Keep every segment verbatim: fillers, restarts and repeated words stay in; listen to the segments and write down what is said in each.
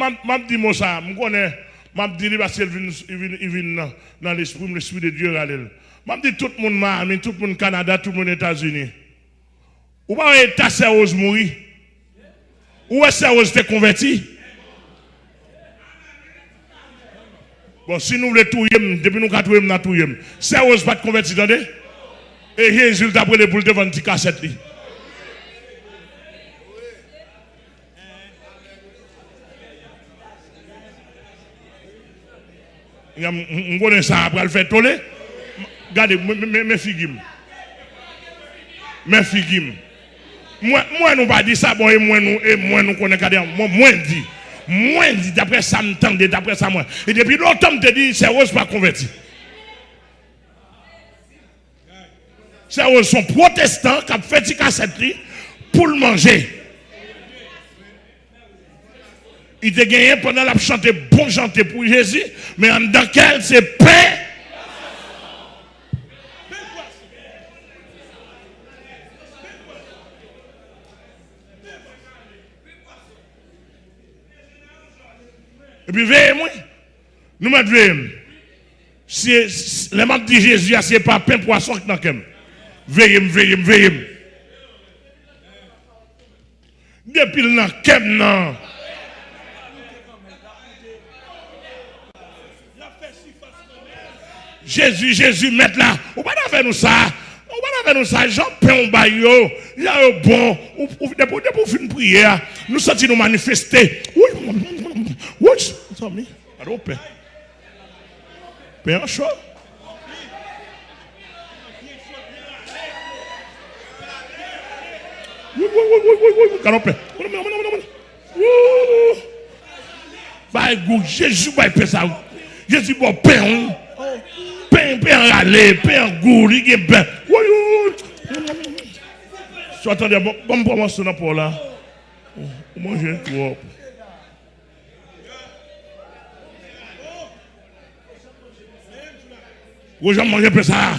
M ap, m ap di mo sa a, m konnen m ap di li paske l vin, li vin, li vin nan, nan lespri m, Lespri de Dye rale l. M ap di tout moun Miami, tout moun Kanada, tout moun Etazini. Ou pa wè eta Sè Rose mouri? Ou wè Sè Rose te konvèti? Bon, si nou vle touye m, depi nou ka touye m, n a touye m. Sè Rose pa t konvèti, tande? E Jezi l t ap rele pou l te vann ti kasèt li. M, m, m konnen sa a pral fè tole. Gade, men, men, men, men figi m. Men figi m. Mwen, mwen nou pa di sa, bon, e mwen nou, e mwen nou konnen gade, mwen, mwen di. Mwen di, daprè sa m tande, daprè sa mwen. E depi lontan m te di, Sè Rose pa konvèti. Sè Rose se yon pwotestan k ap fè ti kasèt li pou l manje. Li te genyen pandan l ap chante bon chante pou Jezi, men anndan kè l se pen. Epi veye m, wi. Nou mèt veye m. Si, si, lè m ap di Jezi a, se pa pen pwason k nan kè m. Veye m, veye m, veye m. Depi l nan kè m nan. Jezi, Jezi, mèt la. Ou pa t avè nou sa. Ou pa t avè nou sa. Jan pen w bay yo, jan yo bon. Ou, ou, depi, depi w fin priye a, nou santi nou manifeste. Wouy, wouy, zanmi. Gade yon pen. Pen an cho. Wi, wi, wi, wi, wi, wi, gade yon pen. Wou! Bay gou, Jezi bay pen sa. Jezi ba w pen, wi. Pen, pen an rale, pen an gou, li gen pen. Wou! Sa w tande, bon, bon, bon, manje nan po la. Ou manje twòp. Ou janm manje pen sa a?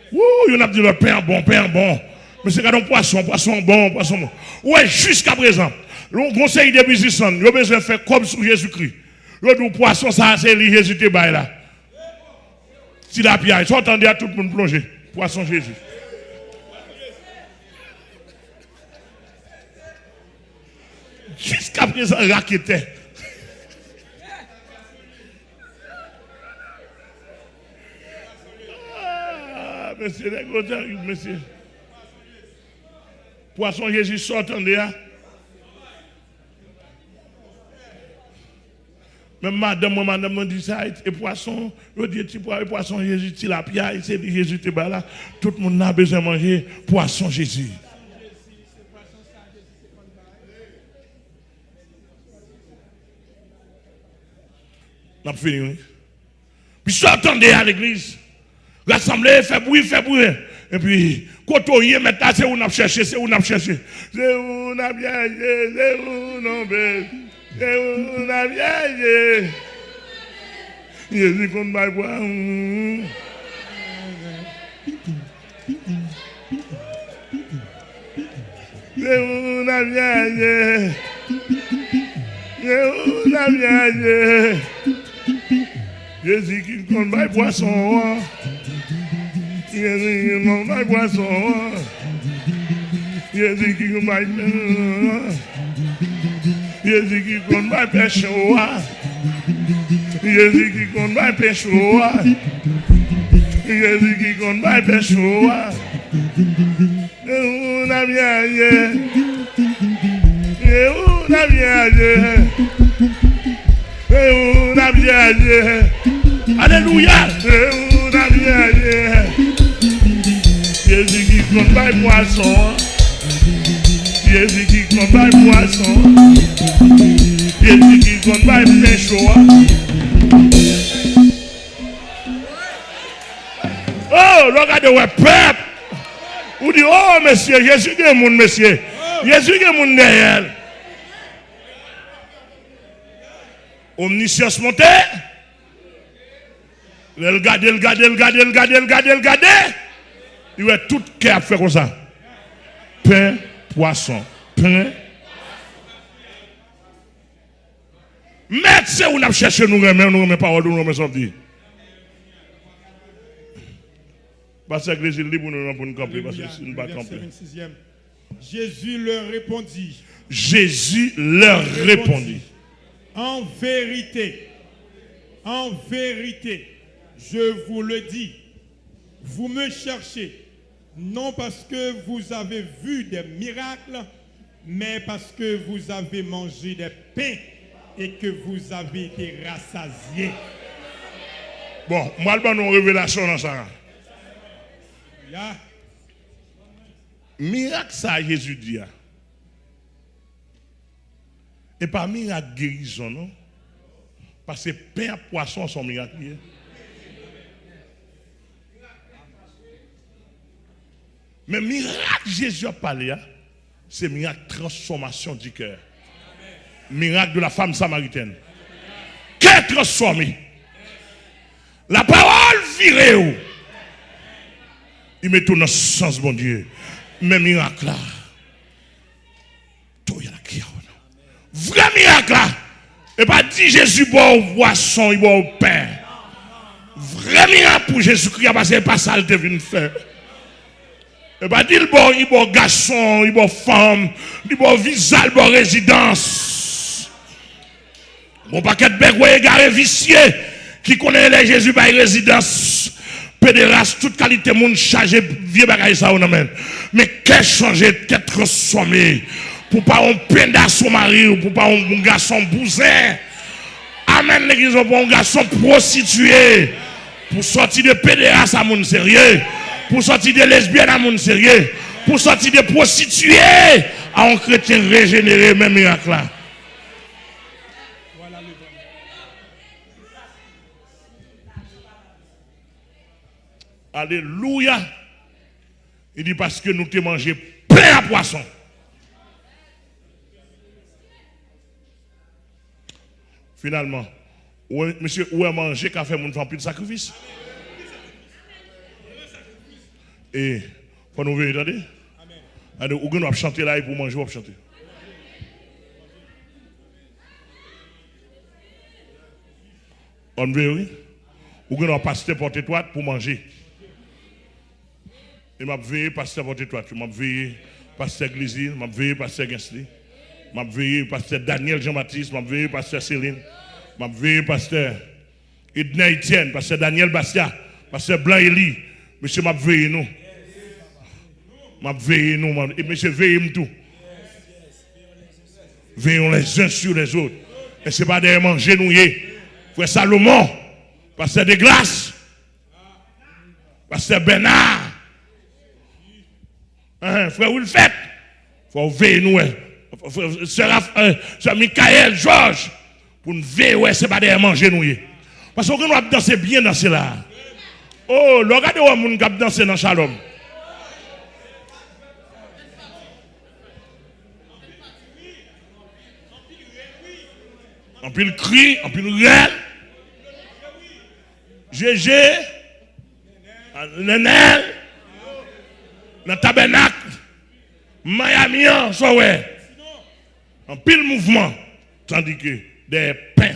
Wou, youn ap di lòt, pen an bon, pen an bon. Mesye, gade yon pwason, pwason an bon, pwason an bon. Ou wè, jiskaprezan, yon, yon seri de biznismann, yo bezwen fè kòb sou Jezikri. Yo di w pwason sa a, se li Jezi te bay la. Tilapya, sa w tande a, tout moun plonje. Pwason Jezi. Jiskaprezan, raketè. Ah, mesye, nèg yo terib, mesye. Pwason Jezi, sa w tande a? Menm madanm mwen, madanm mwen di sa, e, e pwason, yo di e ti pwa-, e pwason Jezi, tilapya, e se li Jezi te bay la. Tout moun nan bezwen manje pwason Jezi. N ap fini, wi. Pi sa w tande a legliz. Rasanble, fè bri, fè bri. Epi, kote w ye, mèt la, se ou n ap chèche, se ou n ap chèche. Se ou n ap chèche, se ou non, bèl. Se ou n ap chèche. Jezi konn bay pwa. Se ou n ap chèche. Se ou n ap chèche. Jezi ki konn bay pwason an. Jezi ki konn bay pwason an. Jezi ki konn bay pen an. Jezi ki konn bay pen cho a. Jezi ki konn bay pen cho a. Jezi ki konn bay pen cho a. Se ou n ap chèche. Se ou n ap chèche. Se ou n ap chèche. Alelouya. Se ou n ap chèche. Jezi ki konn bay pwason an. Jezi ki konn bay pwason an. Jezi ki konn bay pen cho a. Oh, lè w gade, w wè pèp. Ou di, oh, mesye, Jezi gen moun, mesye. Jezi gen moun dèyè l. Omnisyans monte. Lè l gade, l gade, l gade, l gade, l gade, l gade. Li wè tout kè ap fè konsa. Pen, pwason. Pen. Mèt, se ou n ap chèche, nou renmen, nou renmen pawòl ou, nou renmen sa w di. Pastè Glézil, li pou nou, pou nou kanpe, paske si nou pa kanpe. Jésus leur répondit, Jésus leur répondit, en vérité, en vérité, je vous le dis, vous me cherchez, non parce que vous avez vu des miracles, mais parce que vous avez mangé des pains et que vous avez été rassasiés. Bon, m pral ban nou yon revelasyon nan sa. Ya. Mirak sa a Jezi di a, e pa mirak gerizon non. Paske pen ak pwason se yon mirak li ye. Men mirak Jezi ap pale a, se mirak transfòmasyon di kè. Mirak de la femme samaritaine. Kè transfòme. Lapawòl vire w. Li mete w nan sans Bondye. Men mirak la. Vrè mirak la, e pa di Jezi ba w pwason, li ba w pen. Vrè mirak pou Jezikri a, paske e pa sa l te vin fè. E pa di l ba w, li ba w gason, li ba w fanm, li ba w viza, li ba w rezidans. Gon pakèt bègwè egare visye ki konnen lè Jezi bay rezidans, pederas, tout kalite moun chaje vye bagay sa yo nan men. Men kè chanje, kè transfòme. Pou pa yon penda sou mari w, pou pa yon gason bouzen. Amèn, legliz, pou yon gason pwostitiye. Pou sòti de pederas a moun serye. Pou sòti de lesbyèn a moun serye. Pou sòti de pwostitiye a yon kretyen rejenere, men mirak la. Alelouya. Li di, paske nou te manje pen a pwason. Finalman, ou wè, mesye, ou wè manje ka fè moun fè anpil sakrifis. E fò nou veye, tande. Tande, ou gen dwa ap chante la, epi w manje, w ap chante. Ann veye, wi. Ou gen dwa pastè pòt etwat pou manje. E m ap veye pastè pòt etwat yo. M ap veye pastè Glizil. M ap veye pastè Gensley. M ap veye pastè Daniel Jean Baptiste. M ap veye pastè Celine. M ap veye pastè Edner Etienne, pastè Daniel Bastia, pastè Blanc Eli. Mesye, m ap veye nou. M ap veye nou. M ap, e mesye, veye m tou. Veillons les uns sur les autres. E se pa dèyè manje nou ye. Frè Salomon, pastè Deglas, pastè Bèna, hein, frè Wilfèt, fò w veye nou, wè. Frè, sè Raf-, eh, sè Michael, Jòj, pou n veye, wè, se pa dèyè manje nou ye. Paske w gen dwa ap danse byen danse la. Oh, lè w gade, w wè moun k ap danse nan Shalom. Anpil kri, anpil rèl. Jeje, Nenel, nan Tabènak, Miami an, sa w wè. Anpil mouvman, tandike dèyè pen